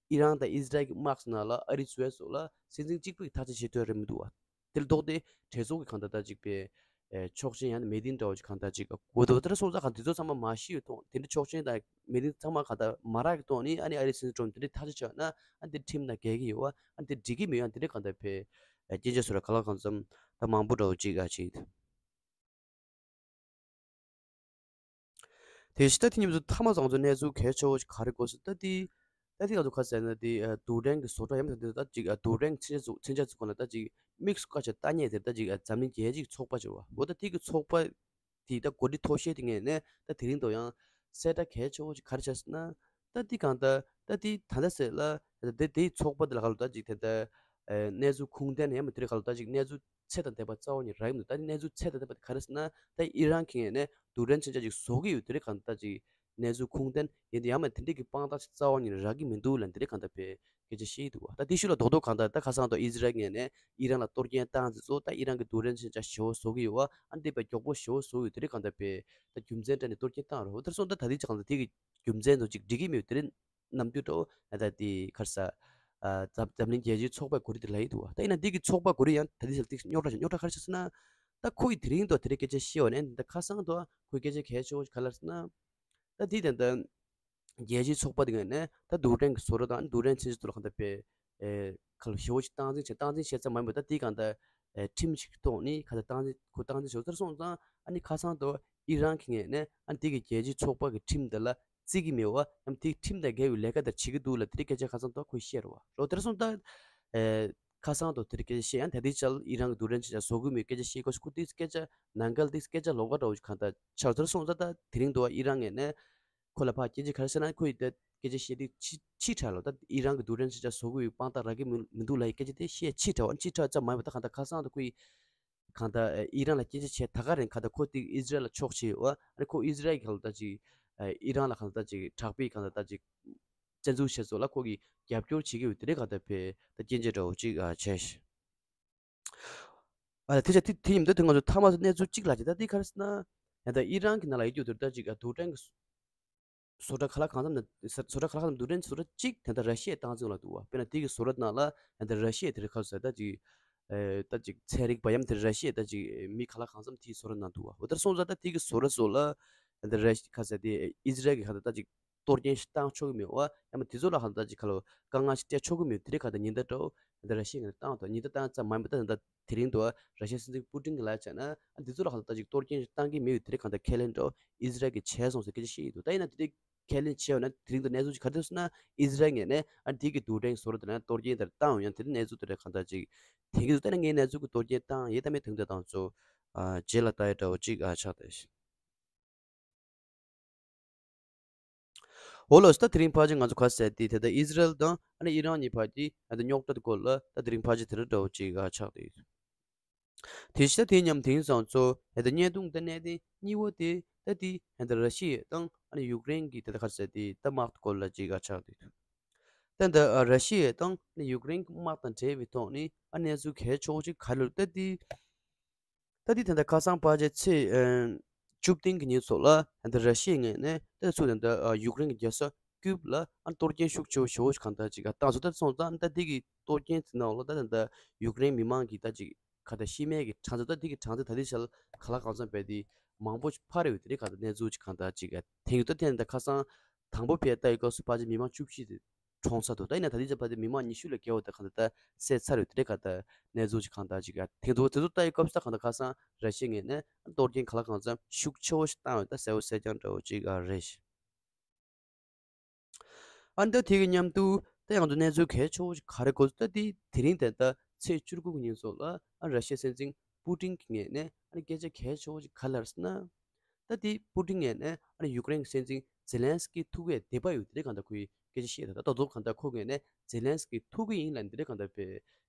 ཨི་རན་དང་ཨི་ཟི་རལ་གྱི་དམག་སོགས་ནང་ལ་ཨ་རི་ཚོས་སོགས་ལ་སྲིད་འཛིན་གཅིག་པུས་ཐག་གཅོད་བྱེད་ཐུབ་རེད་མི་འདུག་བ། དེ་ལ་ལྡོག་སྟེ་གྲོས་ཚོགས་ཀྱི་གང་ལྟར་ད་ཅིག་པའི་ཨེ་ཆོག་མཆན་ཡང་ན་མི་ཊིང་འདྲ་བོ་ཅིག་གང་ལྟར་ཅིག་དགོས་འདུག་དེ་འདྲ་སོང་ཙང་གང་དེ་ཚོ་ཚང་མ་མ་ཤེས་ཡོད་ཐོག་དེ་འདྲ་ཆོག་མཆན་དང་མི་ཊིང་ཚང་མ་གང་ལྟར་མ་རག་གི་ཐོག་ནས་ཨ་ནི་ཨ་རིའི་སྲིད་འཛིན་ཊམ་དེ་འདྲའི་ཐག་གཅོད་བྱས་ན་ཨ་འདི་ཁྲིམས་དང་འགལ་གྱི་ཡོད་བ། ཨ་འདི་འགྲིག་གི་མེད་ཡང་དེ་འདྲའི་གང་ལྟར་བའི་ཨེ་སྐྱོན་བརྗོད་སོགས་ར་ག་ལ་གང་འཚམ་ད་མང་པོ་འདྲ་བོ་ཅིག་ཨ་ཅིག་དེ་བཞིན་ད་དེ་མཉམ་དུ་མཐའ་མ་ཚང་ཚོ་གནས་ཚུལ་གལ་ཆེ་བོ་ཞིག་ག་རེ་དགོས་ཟེར་ད་དེ། ད་དེ་ང་ཚོ་ཁ་ཟེར་ན་དེ་ཨ་རྡུལ་ཕྲན་གྱི་བཟོ་གྲྭ་ཡང་མིན་ད་དེ་ད་ཅིག་ཨ་རྡུལ་ཕྲན་མཚོན་ཆ་ཚོ་མཚོན་ཆ་ཚོ་ཁོ་ན་ད་ཅིག་དམིགས་སུ་བཀར་བྱས་ལྟ་མཁན་དེ་ད་ཅིག་ཨ་འཛམ་གླིང་རྒྱལ་སྤྱིའི་ཚོགས་པ་ཅིག་རེད་བ། འོ་ད་དེ་གི་ཚོགས་པ་དེ་ད་འགོ་ཁྲིད་མཐོ་ཤོས་དེ་ངོས་ནས་ད་དེ་རིང་དུ་ཡང་གསལ་བསྒྲགས་གལ་ཆེ་བོ་ཅིག་ག་རེ་བྱས་ཟེར་ན། ད་དེ་གང་ལྟར་ད་དེ་ད་ལྟ་ཟེར་ལ་ད་དེ་དེའི་ཚོགས་པ་དེ་ལ་ག་ལ་ད་ཅིག་དེ་ད་ཨ་གནས་ཚུལ་ཁུངས་ལྡན་ཡང་མིན་དེ་རེད་ག་ལ་ད་ཅིག་གནས་ཚུལ་ཚད་དང་ལྡན་པ་རྩ་བ་ཉིད་རག་གི་མི་འདུག་ད་གནས་ཚུལ་ཚད་དང་ལྡན་པ་དེ་ག་རེ་ཟེར་ན་ད་ཨི་རན་གྱི་ངོས་ནས་རྡུལ་ཕྲན་མཚོན་ཆ་ཅིག་བཟོ་གི་ཡོད་དེ་རེད། གང་ལྟར་ཅིག་གནས་ཚུལ་ཁུངས་ལྡན་ཡིན་དུས་ཡང་མ་དེ་འདྲས་ཀྱི་དཔང་རྟགས་ཅིག་རྩ་བ་ཉིད་ནས་རག་གི་མི་འདུག་ལབ་དེ་འདྲས་གང་ལྟར་བའི་སྐད་ཆ་བཤད་ཀྱི་འདུག་བ། ད་དེ་ཤུལ་ལ་རྡོག་རྡོག་གང་ལྟར་ད་ཁ་སང་དུ་ཨི་ཟི་རལ་ངོས་ནས་ཨི་རན་ལ་གཏོར་སྐྱོན་བཏང་ཚེ་ཚོ་ད་ཨི་རན་གྱི་རྡུལ་ཕྲན་མཚོན་ཆ་ཞེ་པོ་བཟོ་གི་ཡོད་བ། ཨ་འདི་བའི་མགྱོགས་པོ་ཞེ་པོ་བཟོ་གི་ཡོད་དེ་འདྲས་གང་ལྟར་བའི་ད་རྒྱུ་མཚན་སྤྲད་ནས་གཏོར་སྐྱོན་བཏང་རེད། འོ་དེར་སོང་ད་ད་དེ་ཅིག་གང་ལྟར་དེ་གི་རྒྱུ་མཚན་ཚོ་ཅིག་འགྲིག་གི་མེད་དེ་རིང་ནམ་རྒྱུན་འདྲ་བོ་ད་དེ་གར་ས་འཛམ་འཛམ་གླིང་རྒྱལ་སྤྱིའི་ཚོགས་པའི་འགོ་ཁྲིད་དེ་ལབ་ཡི་འདུག་བ། ད་ཡིན་ན་འདི་གི་ཚོགས་པ་འགོ་ཁྲིད་ཡང་ད་དེ་ཚོ་ཏིག་རྙོག་དྲ་ཞིག་རྙོག་དྲ་ག་རེ་ཆགས་སོང་ན། ད་ཁོ་ཡི་དེ་རིང་དུ་དེ་རིང་སྐད་ཆ་བཤད་བ་ནས་ད་ཁ་སང་དུ་ཁོའི་སྐད་ཆ་གལ་ཆེ་བོ་ཞིག་ག་ལ་ཟེར་ན། ད་དེ་དེ་འདྲ་རྒྱལ་སྤྱིའི་ཚོགས་པ་དེ་ངོས་ནས་ད་རྡུལ་ཕྲན་གྱི་བཟོ་གྲྭ་དང་རྡུལ་ཕྲན་ཚན་ཆུང་དུ་ལ་གང་ལྟར་པའི་ཁ་ལོ་ཞེ་བོ་ཞིག་སྟངས་འཛིན་བྱས་སྟངས་འཛིན་བྱས་ཙམ་མ་ཡིན་པར་ད་དེ་གང་ལྟར་ཁྲིམས་ཤིག་ཐོག་ནས་གང་ལྟར་སྟངས་འཛིན་ཁོ་སྟངས་འཛིན་བྱས་ཚར་སོང་ཙང་ཨ་ནི་ཁ་སང་དུ་ཨི་རན་གྱི་ངོས་ནས་ཨ་ནི་དེ་གི་རྒྱལ་སྤྱིའི་ཚོགས་པ་གི་ཁྲིམས་དེ་ལ་བརྩི་གི་མེད་པ་ཡང་དེ་ཁྲིམས་དང་འགལ་བའི་ལས་ཀ་དེ་བྱེད་ཀྱི་འདུག་ལ་དེ་རིང་སྐད་ཆ་ཁ་སང་དུ་ཁོས་བཤད་རེད་བ། རོ་དེར་སོང་ད་ཁ་སང་དུ་དེ་རིང་སྐད་ཆ་བཤད་ཡང་ད་དེ་ཆར་ཨི་རན་གྱི་རྡུལ་ཕྲན་ཆ་ཆ་བཟོ་གི་མེད་སྐད་ཆ་བཤད་ཁོ་ཁོ་དེ་སྐད་ཆ་ནང་འགལ་དེ་སྐད་ཆ་ལོགས་ཀ་འདྲ་བོ་ཞིག་གང་ལྟར་ཆགས་ཚར་སོང་ཙང་ད་དེ་རིང་དུ་ཨི་རན་ངོས་ནས་ཁོ་ལ་ཕར་སྐད་ཆ་ག་རེ་བཤད་ན་ཁོ་ཡི་ད་སྐད་ཆ་བཤད་དུས་ཕྱི་ཕྱི་དྲགས་ལོ། ད་ཨི་རན་གྱི་རྡུལ་ཕྲན་ཆ་ཆ་བཟོ་གི་ཡོད་དཔང་རྟགས་རག་གི་མི་མི་འདུག་ལབ་ཡི་སྐད་ཆ་དེ་བཤད་ཕྱི་དྲགས་བ། ཕྱི་དྲགས་ཙམ་མ་ཡིན་པ་ད་གང་ལྟར་ཁ་སང་དུ་ཁོ་ཡི་གང་ལྟར་ཨི་རན་ལ་སྐད་ཆ་བྱས་ད་ག་རེད། གང་ལྟར་ཁོ་དེ་ཨི་ཟི་རལ་ལ་ཕྱོགས་བྱས་ཡོད་བ། ཨ་ནི་ཁོ་ཨི་ཟི་རལ་གྱི་གང་ལྟར་ཅིག་ཨི་རན་ལ་གང་ལྟར་ཅིག་དྲག་པོའི་གང་ལྟར་ཅིག་བཙན་འཛུལ་བྱས་སོགས་ལ་ཁོ་གིས་རྒྱབ་སྐྱོར་བྱེད་ཀྱི་ཡོད་དེ་རེད། གང་ལྟར་བའི་ད་སྐྱོན་བརྗོད་འདྲ་བོ་ཅིག་ཨ་བྱས་ཤག་ཨ་དེ་ཆ་དེ་དེ་ཡིན་ད་དེ་ང་ཚོ་མཐའ་མ་ཚོ་གནས་ཚུལ་གཅིག་ལ་ཅིག་ད་དེ་ག་རེ་ཟེར་ན་ཡང་ད་ཨི་རན་གྱི་ནང་ལ་ཡོད་རྒྱུ་དེར་ད་ཅིག་ཨ་རྡུལ་ཕྲན་གྱི་བཟོ་གྲྭ་ག་ལ་གང་འཚམ་ན་བཟོ་གྲྭ་ག་ལ་གང་འཚམ་རྡུལ་ཕྲན་བཟོ་གྲྭ་གཅིག་དེ་ད་ར་ཤི་ཡའི་སྟངས་འཛིན་ལ་འདུག་བ། དཔེར་ན་དེ་གི་བཟོ་གྲྭ་ནང་ལ་ཡང་ད་ར་ཤི་ཡའི་དེ་རེད་ག་རེ་ཟེར་ད་ཅིག་ཨེ་ད་ཅིག་ཚན་རིག་པ་ཡང་དེ་ར་ཤི་ཡའི་ད་ཅིག་མི་ག་ལ་གང་འཚམ་དེའི་བཟོ་གྲྭ་ནང་འདུག་བ། འོ་དེར་སོང་ཙང་ད་དེ་གི་བཟོ་གྲྭ་ཚོ་ལ་ཡང་ད་ར་ཤི་ག་ཟེར་དེ་ཨི་ཟི་རལ་གྱི་ག་ད་ད་ཅིག་གཏོར་སྐྱོན་ཞིག་བཏང་ཆོག་གི་མེད་བ། ཡང་མ་དེ་ཚོ་ལ་ཧ་ད་ཅིག་ཁ་ལོ་དཀའ་ངལ་ཞིག་སྤྲད་ཆོག་གི་མེད་དེ་རིང་ག་ད་ཉེན་བརྡ་འདྲ་བོ་ད་ར་ཤི་ཡ་ནས་བཏང་དང་ཉེན་བརྡ་བཏང་ཙམ་མ་ཡིན་པ་ད་ད་དེ་རིང་དུ་ར་ཤི་ཡའི་སྲིད་འཛིན་པུ་ཏིན་གྱི་ལ་བྱས་ན་ཨ་འདི་ཚོ་ལ་ཧ་ད་ཅིག་གཏོར་སྐྱོན་ཞིག་བཏང་གི་མེད་དེ་རིང་ག་ད་ཁས་ལེན་འདྲ་བོ་ཨི་ཟི་རལ་གྱིས་བྱས་སོང་ཟེར་སྐད་ཆ་བཤད་ཡི་འདུག་ད་ཡིན་ན་དེ་འདྲའི་ཁས་ལེན་བྱས་ཡོད་ན་དེ་རིང་དུ་གནས་ཚུལ་ཅིག་ག་རེ་འདུག་ཟེར་ན་ཨི་ཟི་རལ་ངོས་ནས་ཨ་འདི་གི་རྡུལ་ཕྲན་བཟོ་གྲྭ་དེ་ལ་གཏོར་སྐྱོན་དེ་བཏང་ཡོང་ཡང་དེ་འདྲའི་གནས་ཚུལ་དེ་འདྲ་གང་ད་ཅིག་དེང་གི་འདུག་ད་ནི་ངའི་གནས་ཚུལ་གྱི་གཏོར་སྐྱོན་བཏང་ཡོད་ད་མེད་དོན་དེ་དང་ཚོ་ཨ་རྗེས་ལ་ལྟ་ཡ་འདྲ་བོ་ཅིག་ཨ་ཆགས་བསྡད་ཤག་འོ་ལགས་སོ། ད་དེ་རིང་ཕལ་ཆེར་ང་ཚོ་ག་ཟེར་དེ་དེ་ད་ཨི་ཟི་རལ་དང་ཨ་ནི་ཨི་རན་གཉིས་བར་གྱི་ཨ་ད་རྙོག་དྲ་དེ་སྐོར་ལ་ད་དེ་རིང་ཕལ་ཆེར་དེ་འདྲ་འདྲ་བོ་ཅིག་ཨ་ཆགས་བསྡད་ཡོད། དེ་བཞིན་ད་དེ་མཉམ་དེང་སང་ཚོ་ཨ་ད་བརྙན་ཐུང་ད་གནད་དོན་གཉིས་པ་དེ་ད་དེ་ཨ་ད་ར་ཤི་ཡ་དང་ཨ་ནི་ཡུཀ་རེན་གྱི་དེ་ད་ག་ཟེར་དེ་ད་དམག་དེ་སྐོར་ལ་ཅིག་ཨ་ཆགས་བསྡད་ཡོད། ད་ད་ཨ་ར་ཤི་ཡ་དང་ཨ་ནི་ཡུཀ་རེན་གྱི་དམག་དང་འབྲེལ་བའི་ཐོག་ནས་ཨ་གནས་ཚུལ་གལ་ཆེ་བོ་ཅིག་ག་རེ་ལབ་ད་དེ། ད་དེ་ད་ལྟ་ཁ་སང་ཕལ་ཆེར་ཚེས་ཨ་བཅུ་བདུན་གྱི་ཉིན་ཚོ་ལ་ད་ལྟ་ར་ཤི་ཡའི་ངོས་ནས་ད་ཚུར་ད་ལྟ་ཨ་ཡུཀ་རེན་གྱི་རྒྱལ་ས་ཀིབ་ལ་ཨ་གཏོར་སྐྱོན་ཤུགས་ཆེ་བོ་ཞེ་བོ་ཞིག་གང་ལྟར་ཅིག་ཨ་བཏང་སོང་། ད་སོང་ཙང་ད་དེ་གི་གཏོར་སྐྱོན་དེ་ནང་ལ་ད་ད་ལྟ་ཡུཀ་རེན་མི་མང་གི་ད་ཅིག་ག་ད་ཤི་རྨས་ཀྱི་གྲངས་ཚད་ད་དེ་གི་གྲངས་ཚད་ད་དེ་ཆ་ལ་ག་ལ་གང་འཚམ་བས་དེ་མང་པོ་ཞིག་འཕར་ཡོད་དེ་རེད། ག་ད་གནས་ཚུལ་ཅིག་གང་ལྟར་ཅིག་ཨ་ཐོན་ཡོད། ད་ཐེངས་ད་ཁ་སང་དང་པོ་ཕེབས་ལྟ་ཡི་སྐབས་སུ་ཕལ་ཆེར་མི་མང་བཅུ་བཞི་དེ་གྲོངས་ཚར་འདུག་ད་ཡིན་ན་ད་ལྟའི་ཆར་ཕལ་ཆེར་མི་མང་ཉི་ཤུ་ལས་བརྒལ་བ་དེ་གང་ལྟར་ད་བསད་ཚར་ཡོད་དེ་རེད། ག་ད་གནས་ཚུལ་ཅིག་གང་ལྟར་ཅིག་ཨ་ཐེངས་དུ་དེ་ཚོ་ལྟ་ཡི་སྐབས་སུ་ད་གང་ལྟར་ཁ་སང་ར་ཤི་ཡའི་ངོས་ནས་གཏོར་སྐྱོན་ག་ལ་གང་འཚམ་ཤུགས་ཆེ་བོ་ཞིག་བཏང་ཡོད། ད་གསལ་བོ་གསལ་རྐྱང་འདྲ་བོ་ཅིག་ཨ་རེད། ཨ་ནི་ད་དེ་གི་མཉམ་དུ་ད་ཡང་དུ་གནས་ཚུལ་གལ་ཆེ་བོ་ཞིག་ག་རེ་གོ་ད་དེ་དེ་རིང་དེ་ད་ཚེས་བཅུ་དགུ་གི་ཉིན་སོགས་ལ་ཨ་ར་ཤི་ཡའི་སྲིད་འཛིན་པུ་ཏིན་གྱི་ངོས་ནས་ཨ་ནི་སྐད་ཆ་གལ་ཆེ་བོ་ཞིག་ག་རེ་ལབ་ཟེར་ན། ད་དེ་པུ་ཏིན་ངོས་ནས་ཨ་ནི་ཡུཀ་རེན་གྱི་སྲིད་འཛིན་ཛེ་ལན་སི་ཀི་ཐུག་པའི་དད་པ་ཡོད་དེ་རེད། གང་ལྟར་ཁོའི་སྐད་ཆ་བཤད་ད་ད་ད་དུང་གང་ལྟར་ཁོ་ངོས་ནས་ཛེ་ལན་སི་ཀི་ཐུག་གི་ཡིན་ལབ་དེ་རེད། གང་ལྟར་པའི་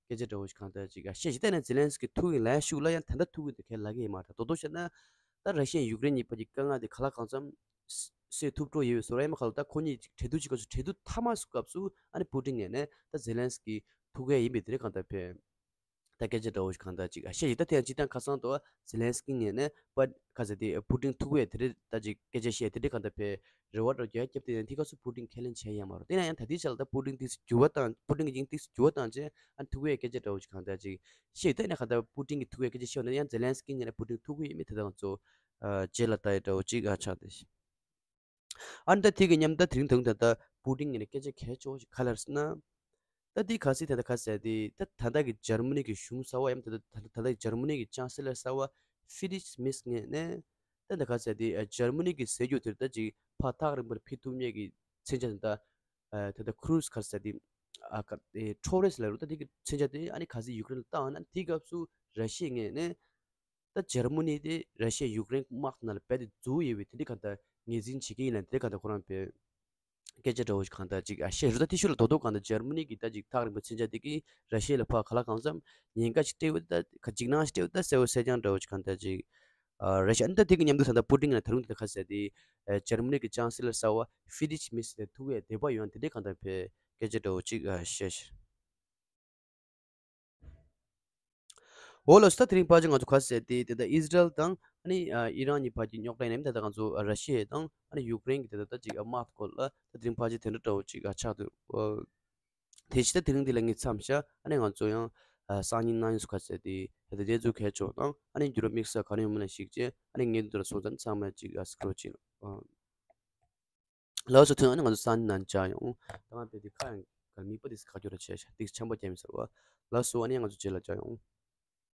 སྐད་ཆ་འདྲ་བོ་ཞིག་གང་ལྟར་ཅིག་ཨ་བཤད་ཅིག་ད་ནས་ཛེ་ལན་སི་ཀི་ཐུག་གི་ལན་ཞུགས་ལ་ཡང་ད་ལྟ་ཐུག་གི་འདུག་གལ་ལ་གི་ཡིན་མ་རེད། ད་དོ་དོ་བཤད་ན་ད་ར་ཤི་ཡ་ཡུཀ་རེན་གཉིས་བར་གྱི་དཀའ་ངལ་དེ་ག་ལ་གང་འཚམ་སེལ་ཐུབ་འགྲོ་ཡོད་པའི་བཟོ་འདྲ་ཡིན་མ། ག་ལ་ད་ཁོ་གཉིས་ཅིག་གྲོས་བསྡུར་བྱེད་སྐབས་སུ་གྲོས་བསྡུར་མཐའ་མ་སུ་སྐབས་སུ་ཨ་ནི་པུ་ཏིན་ངོས་ནས་ད་ཛེ་ལན་སི་ཀི་ཐུག་གི་ཡིན་པའི་དེ་རེད། གང་ལྟར་པའི་ད་སྐད་ཆ་འདྲ་བོ་ཞིག་གང་ལྟར་ཅིག་ཨ་བཤད་ཅིག་ད་ཐེངས་སྤྱིར་བཏང་ཁ་སང་དུ་ཛེ་ལན་སི་ཀི་ངོས་ནས་པ་ག་ཟེར་དེ་པུ་ཏིན་ཐུག་པའི་དེ་རེད། ད་ཅིག་སྐད་ཆ་བཤད་དེ་རེད། གང་ལྟར་པའི་རེ་བ་འདྲ་རྒྱག་རྒྱབ་དེ་ཡང་དེ་སྐབས་སུ་པུ་ཏིན་ཁས་ལེན་བྱས་ཡ་མ་རེད། དེ་ན་ཡང་ད་ལྟའི་ཆ་ལ་ད་པུ་ཏིན་དེ་འགྱུར་བ་བཏང་། པུ་ཏིན་གྱི་དེ་འགྱུར་བ་བཏང་རྗེས་ཨ་ཐུག་པའི་སྐད་ཆ་འདྲ་བོ་ཞིག་གང་ལྟར་ཅིག་བཤད་ཡོད། ད་ཡིན་ན་གང་ལྟར་པུ་ཏིན་གྱིས་ཐུག་པའི་སྐད་ཆ་བཤད་ཡོད་ན་ཡང་ཛེ་ལན་སི་ཀི་ངོས་ནས་པུ་ཏིན་ཐུག་གི་ཡོད་མེད་དེ་དག་ང་ཚོ་ཨ་རྗེས་ལ་ལྟ་ཡི་འདྲ་བོ་ཅིག་ཨ་ཆགས་ཏེ། ཨ་ནི་ད་དེ་གི་མཉམ་ད་དེ་རིང་ད་ལྟ་པུ་ཏིན་ངོས་ནས་སྐད་ཆ་གལ་ཆེ་བོ་ཞིག་ག་རེ་ལབ་ཟེར་ན། ད་དེ་ག་སྲིད་ད་ལྟ་ག་ཟེར་དེ་ད་ད་ལྟ་གི་འཇར་མ་ནི་གི་གཞུང་གསར་བ་ཡང་ད་ལྟ་ད་ལྟ་གི་འཇར་མ་ནི་གི་ཅང་སི་ལར་གསར་བ་ཧྥི་རི་ཤི་མེར་ཚ་ངོས་ནས་ད་ད་ག་ཟེར་དེ་འཇར་མ་ནི་གི་ཟས་རྒྱུ་དེར་ད་ཅིག་ཕར་ཐག་རིང་པོར་ཕེབས་ཐུབ་མཁན་གྱི་མཚོན་ཆ་ད་ད་ད་ལྟ་ཁུ་རུ་ཛི་ག་ཟེར་དེ་ཨ་ཀ་ཨེ་ཁྲོ་རེས་ལ་རུ་ད་དེ་གི་མཚོན་ཆ་དེ་ཨ་ནི་ག་ཟེར་ཡུཀ་རེན་ལ་བཏང་ན། དེའི་སྐབས་སུ་ར་ཤི་ཡའི་ངོས་ནས་ད་འཇར་མ་ནི་དེ་ར་ཤི་ཡ་ཡུཀ་རེན་དམག་ནང་ལ་རྦད་དེ་འཛུལ་ཡོད་པའི་དེ་འདྲའི་གང་ལྟར་ངོས་འཛིན་བྱེད་ཀྱི་ཡིན་ལ་དེ་འདྲའི་གང་ལྟར་ཁོ་རང་པའི་སྐད་ཆ་འདྲ་བོ་ཞིག་གང་ལྟར་ཅིག་ཨ་བཤད་རེད། ད་དེ་ཤུལ་ལ་དོ་དོ་གང་ལྟར་འཇར་མ་ནི་གི་ད་ཅིག་ཐག་རིང་པོ་མཚོན་ཆ་དེ་གིས་ར་ཤི་ཡ་ལ་ཕར་ག་ལ་གང་འཚམ་ཉེན་ཁ་ཞིག་སྤྲད་ཡོད། ད་ག་འཇིགས་སྣང་ཞིག་སྤྲད་ཡོད། ད་གསལ་བོ་གསལ་རྐྱང་འདྲ་བོ་ཞིག་གང་ལྟར་ཅིག་ཨ་རེད་ཤག་ཨ་ནི་ད་དེ་གི་མཉམ་དུ་ད་ལྟ་པུ་ཏིན་ལ་ད་རུང་དེ་ད་ག་ཟེར་དེ་ཨ་འཇར་མ་ནི་གི་ཅང་སི་ལར་གསར་བ་ཧྥི་རི་ཤི་མེར་ཚ་དེ་ཐུག་པའི་དད་པ་ཡོད་ཨ་དེ་འདྲའི་གང་ལྟར་པའི་སྐད་ཆ་འདྲ་བོ་ཅིག་ཨ་བཤད་ཤག་འོ་ལགས་སོ། ད་དེ་རིང་ཕལ་ཆེར་ང་ཚོ་ག་ཟེར་དེ་དེ་ལྟར་ཨི་ཟི་རལ་དང་ཨ་ནི་ཨ་ཨི་རན་གཉིས་བར་གྱི་རྙོག་དྲ་ཡིན་ནའི་དེ་ལྟར་ང་ཚོ་ཨ་ར་ཤི་ཡ་དང་ཨ་ནི་ཡུཀ་རེན་གྱི་དེ་ལྟར་ད་ཅིག་ཨ་དམག་སྐོར་ལ་ད་དེ་རིང་ཕལ་ཆེར་དེ་འདྲ་འདྲ་བོ་ཅིག་ཨ་ཆགས་འདུག་ཨོ། དེ་བཞིན་ད་དེ་རིང་འདི་ལ་ངས་མཚམས་བཞག་ཨ་ནི་ང་ཚོ་ཡང་ཨ་སང་ཉིན་གནངས་ཉིན་སུ་ག་ཟེར་དེ་དེ་ལྟར་གནས་ཚུལ་གལ་ཆེ་བ་དང་ཨ་ནི་འགྱུར་བ་དམིགས་བསལ་ག་རེ་ཡོང་མིན་ལ་གཞིགས་བྱས་ཨ་ནི་ངས་འདི་ལ་སོང་ཙང་ཚང་མས་ཅིག་ཨ་སྐུ་རོགས་བྱེད། ཨ། ལགས་སོ། ཐོན་ཨ་ནི་ང་ཚོ་སང་ཉིན་ནང་མཇལ་ཡོང་། ད་ང་དཔེ་དེ་ཁ་ཡང་ག་མིག་པ་དེ་ཁ་སྐྱོར་ར་བྱས་ཤག་དེ་ཆམ་པ་རྒྱག་མི་ཚར་བ། ལགས་སོ། ཨ་ནི་ང་ཚོ་རྗེས་ལ་མཇལ་ཡོང་།